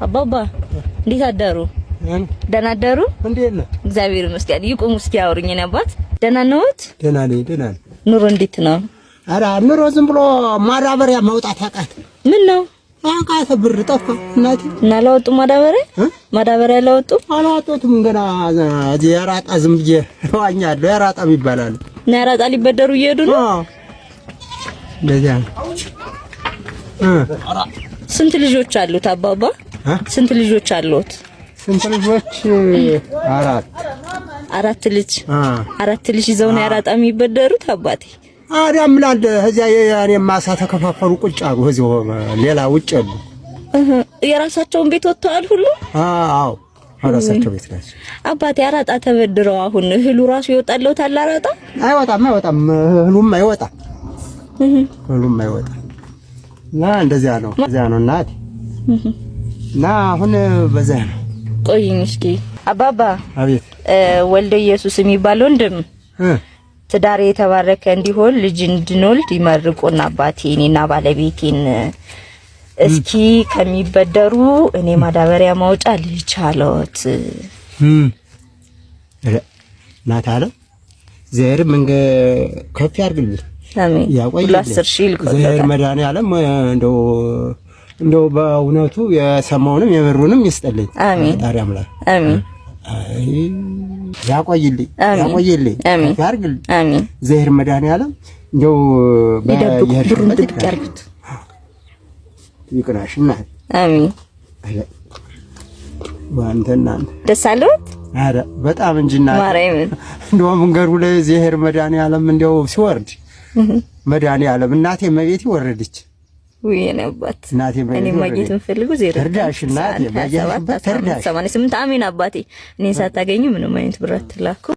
አባባ እንዴት አደሩ? ደህና አደሩ? እንዴት ነህ? እግዚአብሔር ይመስገን። ይቁሙ እስኪ አውሩኝ። የእኔ አባት ደህና ነዎት? ደህና ነኝ፣ ደህና ነኝ። ኑሮ እንዴት ነው? ኧረ ኑሮ ዝም ብሎ ማዳበሪያ ማውጣት አቃተ። ምን ነው አቃተ? ብር ጠፋ እናቴ። እና አላወጡም ማዳበሪያ? ማዳበሪያ አላወጡም? አላወጡትም ገና። እዚህ የራጣ ዝም ብዬ እዋኛለሁ። የራጣ ይባላል። እና ያራጣ ሊበደሩ እየሄዱ ነው። እንደዚያ ነው። ስንት ልጆች አሉት አባባ? ስንት ልጆች አሉት? ስንት ልጆች? አራት። አራት ልጅ። አራት ልጅ ይዘው ነው ያራጣ የሚበደሩት አባቴ? አዳ ምን አለ እዚያ የኔ ማሳ ተከፋፈሉ ቁጭ አሉ። እዚሁ ሌላ ውጭ አሉ። የራሳቸውን ቤት ወጥተዋል ሁሉ? አዎ ራሳቸው ቤት ናቸው። አባቴ አራጣ ተበድረው አሁን እህሉ ራሱ ይወጣለታል? አራጣ አይወጣም፣ አይወጣም፣ እህሉም አይወጣም፣ እህሉም አይወጣም። እና እንደዚያ ነው፣ እንደዚያ ነው እናቴ። እና አሁን በዚያ ነው። ቆይኝ እስኪ አባባ። አቤት። ወልደ ኢየሱስ የሚባል ወንድም ትዳሬ የተባረከ እንዲሆን ልጅ እንድንወልድ ይመርቁና አባቴ እኔና ባለቤቴን እስኪ ከሚበደሩ እኔ ማዳበሪያ ማውጫ ልጅ አለዎት። እናት አለ እግዚአብሔር መንገ ከፍ ያድርግልኝ። አሜን። ያቆይልኝ። 10,000 ይልኮታል። እግዚአብሔር መድኃኒዓለም እንደው እንደው በእውነቱ የሰማውንም የምሩንም ይስጥልኝ። አሜን። ፈጣሪ አምላክ አሜን። ያቆይልኝ፣ ያቆይልኝ፣ አሜን። ከፍ ያድርግልኝ። አሜን። እግዚአብሔር መድኃኒዓለም እንደው ይደብቁ፣ ብሩን ጥብቅ ያድርጉት። ይቅናሽ እናት። አሜን። አንተ እናንተ ደስ አለዎት? ኧረ በጣም እንጂ እናት። ማርያምን እንደው መንገዱ ላይ እግዚአብሔር መድኃኒዓለም እንደው ሲወርድ መድኃኒዓለም እናቴ እመቤቴ ወረደች። ውይ የእኔ አባት እናቴ እኔ ማግኘት የምፈልገው 0 ትርዳሽ እናቴ፣ ባየሽበት ትርዳሽ። 88 አሜን አባቴ። እኔን ሳታገኙ ምንም አይነት ብር አትላኩ።